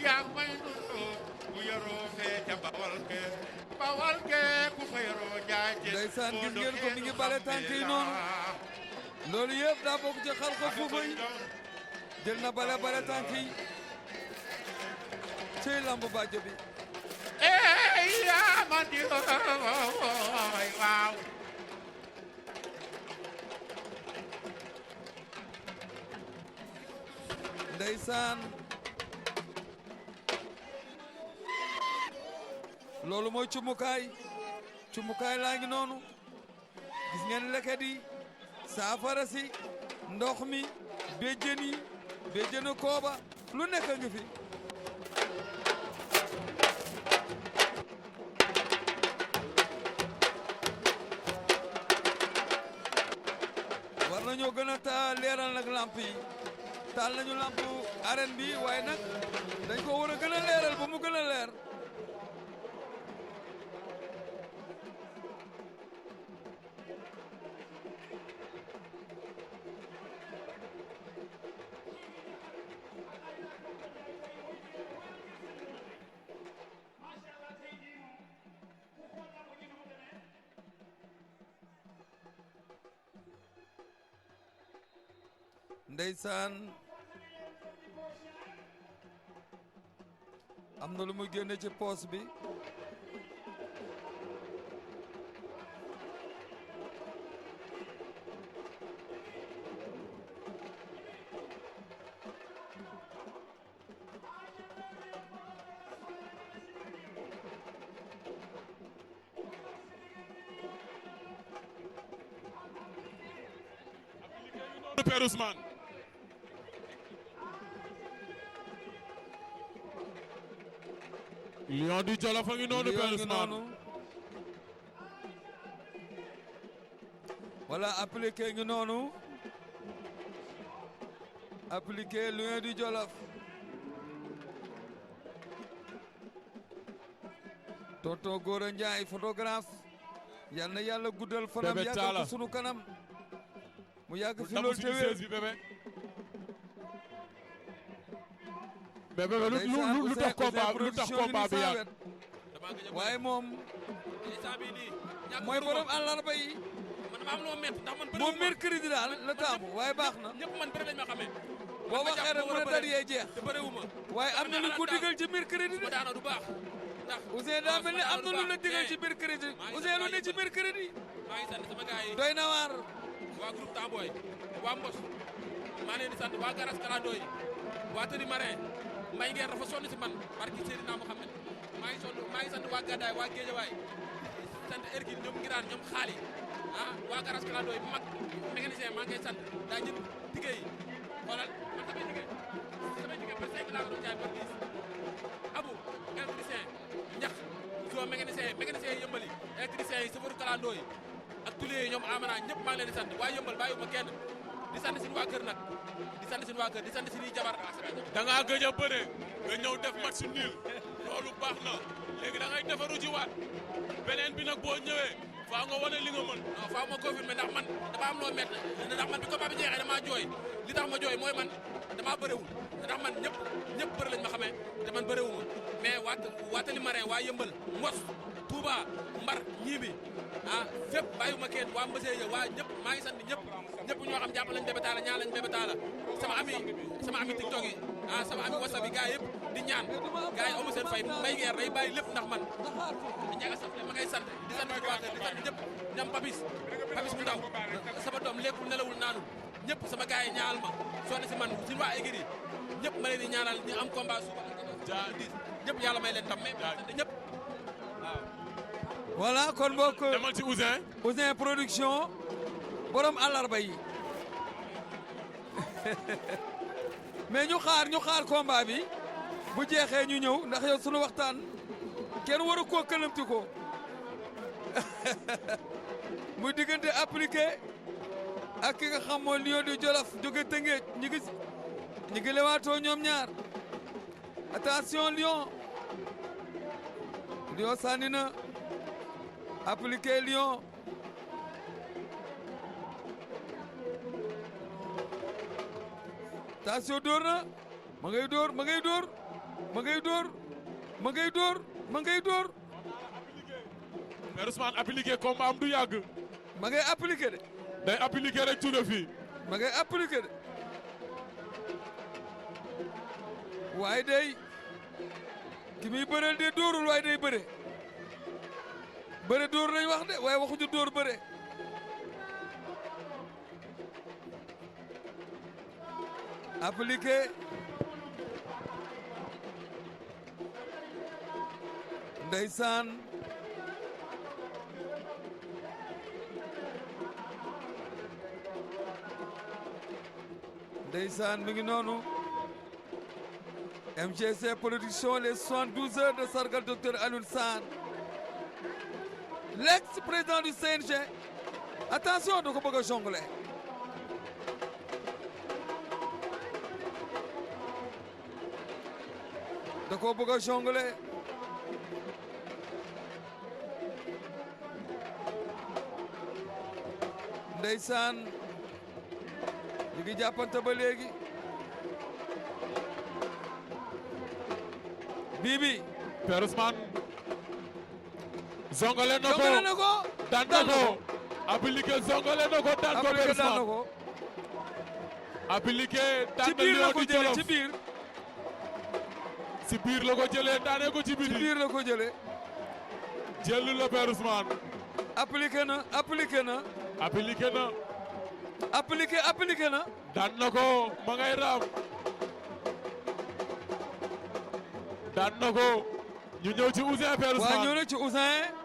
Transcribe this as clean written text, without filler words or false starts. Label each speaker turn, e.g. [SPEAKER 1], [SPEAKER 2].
[SPEAKER 1] yaa may nuru ku yoroo fee ca bawal ke ku fa yoroo jaaje
[SPEAKER 2] ndeysaan gis ngeen ko mi ngi bale tànk yi noonu loolu yëpp daa bokk ci xar ko fuufa yi jël na bale tànk yi cey lamb bàjjo bi
[SPEAKER 1] yaa ma di waaw
[SPEAKER 2] ndeysaan loolu mooy cumukaay laa ngi noonu gis ngeen leket yi saafara si ndox mi béjjën yi béjjënu kooba lu nekk ngi fi war nañoo gën a leeral nag lamp yi taal nañu lamp arène bi waaye nag dañ ko war a gën a leeral ba mu gën a leer ndeysaan am na lu muy génne ci poos bi
[SPEAKER 3] Père Ousmane Lion du Jolof a ngi noonu Père Ousmane
[SPEAKER 2] wala appliqué ngi noonu appliqué Lion du Jolof tonton Gora Ndiaye photographe yal na yàlla guddal fanam yàggal ko sunu kanam mu yàgg fi loolu te wér
[SPEAKER 3] bébé lu tax combat bi yàgg
[SPEAKER 2] waaye moom mooy borom àllarba yi moom mercredi daal la taamu waaye baax na boo waxee rek mu ne dar yee jeex waaye am na lu ko digal ci mercredi de Ouzin daa mel ni am na lu la digal ci mercredi Ouzin lu ne ci mercredi doy na waar
[SPEAKER 4] waa groupe Tamboy waa Mbos maa leen di sant waa Garas Kalandoo yi waa Tëri Marin Mbay Ngeer dafa sonn si man barki Seydina Mohamed maa ngi sant waa Gadaay waa Géejawaay sant Ergin ñoom Ngiraan ñoom Xaali waa Garas Kalandoo yi mag mécanicien maa ngi koy sant daa jënd tigé yi xoolal man samay tigé par 5 laa ko doon jaay par 10 Abou électricien ñax soo mécanicien yëmbali électricien yi sëfaru Kalandoo yi ak tulee ñoom amana ñëpp maa ngi leen di sant waaye yëmbal bàyyiwuma kenn di sant suñu waa kër nag di sant suñu waa kër di sant suñuy jabar
[SPEAKER 3] da ngaa gëj a bëre nga ñëw def match nul loolu baax na léegi da ngay defaru ci waat beneen bi nag boo ñëwee faa nga wane li nga mën
[SPEAKER 4] non faa ma confirmer ndax man dama am loo métti ndax man bi combat bi jeexee damaa jooy li tax ma jooy mooy man damaa bëriwul ndax man ñëpp bëri lañ ma xamee te man bëriwuma mais waa Tali Marin waa yëmbal Mos Touba Mbar ñiibi fépp bàyyiwuma kenn waa Mbasee ya waa ñëpp maa ngi sant ñëpp ñoo xam jàpp lañ Bébé Talla ñaan lañ Bébé Talla sama ami TikTok yi sama ami WhatsApp yi gars yëpp di ñaan gars yi amu seen fay Mbay Ngeer day bàyyi lépp ndax man ñaga saf ma ngay sant di sant waa kër di sant ñëpp ñam Papis bu ndaw sama doom lekkul nelawul naanul ñëpp sama gars yi ñaanal ma sonn si man suñu waa écurie ñëpp ma leen di ñaanal ñu am combat suba ñëpp yàlla may leen tam mais sant ñëpp waaw
[SPEAKER 2] voilà kon mbokk
[SPEAKER 3] demal ci
[SPEAKER 2] Ouzin production borom àllarba yi mais ñu xaar combat bi bu jeexee ñu ñëw ndax yow sunu waxtaan kenn waru koo këlëmti ko muy diggante appliqué ak ki nga xam mooy Lion du Jolof jóge Tëngéej ñi ngi lewaatoo ñoom ñaar attention Lion sànni na appliqué Lion attention dóor na ma ngay dóor ma ngay dóor ma ngay dóor ma ngay dóor.
[SPEAKER 3] Père Ousmane appliqué combat am du yàgg.
[SPEAKER 2] ma ngay appliqué de.
[SPEAKER 3] day appliqué rek tuuti fii.
[SPEAKER 2] ma ngay appliqué de. waaye day ki muy bëreel de dóorul waaye day bëre. bëre dóor lañ wax de waaye waxuñu dóor bëre. appliqué. ndeysaan. ndeysaan mi ngi noonu. MGC Production les 72 heures de sargal docteur Alioune Sarr. L'ex-président du CNG. Attention da ko bëgg a jongler. da ko bëgg a jongler. Ndeysaan ñu ngi jàppante ba léegi. Bibi.
[SPEAKER 3] Père Ousmane. zongale na ko
[SPEAKER 2] jongale na ko.
[SPEAKER 3] daan na ko. appliqué zongale na ko daan ko Père Ousmane. appliqué daan na Lion du Jolof
[SPEAKER 2] ci biir.
[SPEAKER 3] ci biir la ko jëlee daane ko ci biti.
[SPEAKER 2] ci biir la ko jëlee.
[SPEAKER 3] jël la Père Ousmane.
[SPEAKER 2] appliqué na appliqué na.
[SPEAKER 3] appliqué na.
[SPEAKER 2] appliqué na.
[SPEAKER 3] daan na ko ma ngay raam. daan na ko ñu ñëw ci Ouzin Père Ousmane.
[SPEAKER 2] waaw ñëw na ci Ouzin.